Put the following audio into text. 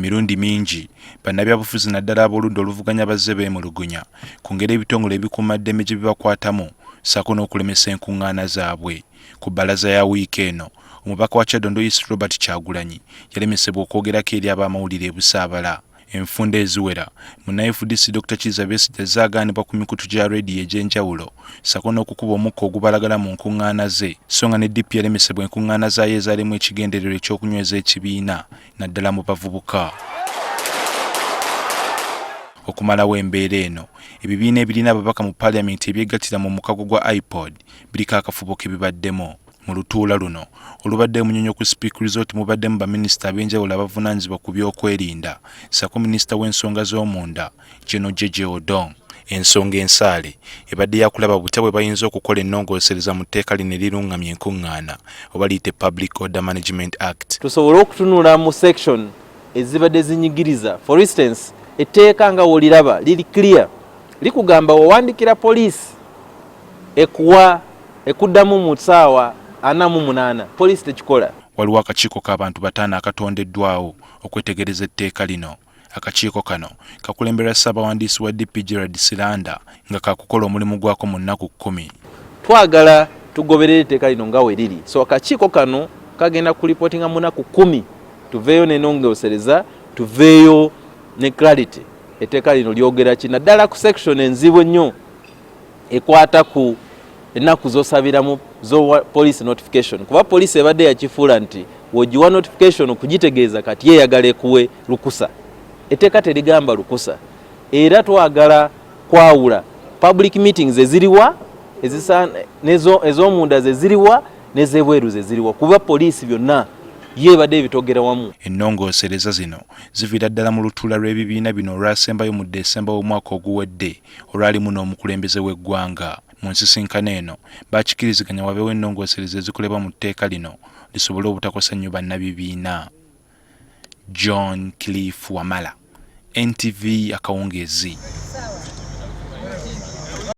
Emirundi mingi bannabyabufuzi naddala ab'oludda oluvuganya bazze beemulugunya ku ngeri ebitongole ebikuumaddembe gye bibakwatamu ssaako n'okulemesa enkuŋŋaana zaabwe. Ku bbalaza ya wiiki eno, omubaka wa Kyadondo East Robert Kyagulanyi yalemesebwa okwogerako eri ab'amawulire e Busaabala. Enfunda eziwera, munna-FDC Dokita Kiiza Besigye azze agaanibwa ku mikutu gya leediyo egy'enjawulo ssaako n'okukuba omukka ogubalagala mu nkuŋŋaana ze so nga ne DP yalemesebwa enkuŋŋaana zaayo ezaalimu ekigendererwa eky'okunyweza ekibiina naddala mu bavubuka. Okumalawo embeera eno, ebibiina ebirina ababaka mu parliament ebyegattira mu mukago gwa IPOD biriko akafubo ke bibaddemu. Mu lutuula luno olubadde e Munyonyo ku Speke Resort mubaddemu baminisita ab'enjawulo abavunaanyizibwa ku by'okwerinda ssaako minisita w'ensonga z'omunda General Jeje Odong. Ensonga ensaale ebadde ya kulaba butya bwe bayinza okukola ennongoosereza mu tteeka lino erirungamya enkungaana oba liyite Public Order Management Act. Tusobole okutunula mu section ezibadde zinyigiriza, for instance etteeka nga woliraba liri clear, likugamba wowandikira poliisi ekuwa ekuddamu mu ssaawa 48, poliisi tekikola. Waliwo akakiiko k'abantu 5 akatondeddwawo okwetegereza etteeka lino. Akakiiko kano kakulemberwa Ssaabawandiisi wa DP Gerald Siranda nga kakukola omulimu gwako mu nnaku 10. Twagala tugoberere etteeka lino nga we liri, so akakiiko kano kagenda kulipootinga mu nnaku 10, tuveeyo n'ennongoosereza, tuveeyo ne clarity etteeka lino lyogera ki, naddala ku section enzibu ennyo ekwata ku ennaku z'osabiramu zo police notification, kuba poliisi ebadde yakifuula nti wogiwa notification okugitegeeza kati yeeyagala ekuwe lukusa. Etteeka terigamba lukusa, era twagala kwawula public meetings eziriwa ez'omunda zeziriwa n'ez'ebweru zeziriwa, kuba poliisi byonna ye ebadde ebitogera wamu. Ennongoosereza zino ziviira ddala mu lutuula lw'ebibiina bino olwasembayo mu Desemba w'omwaka oguwedde olwalimu n'omukulembeze w'eggwanga. Mu nsisinkano eno bakikiriziganya wabeewo ennongoosereza ezikolebwa mu tteeka lino lisobole obutakosa nnyo bannabibiina. John Cliff Wamala, NTV akawungeezi.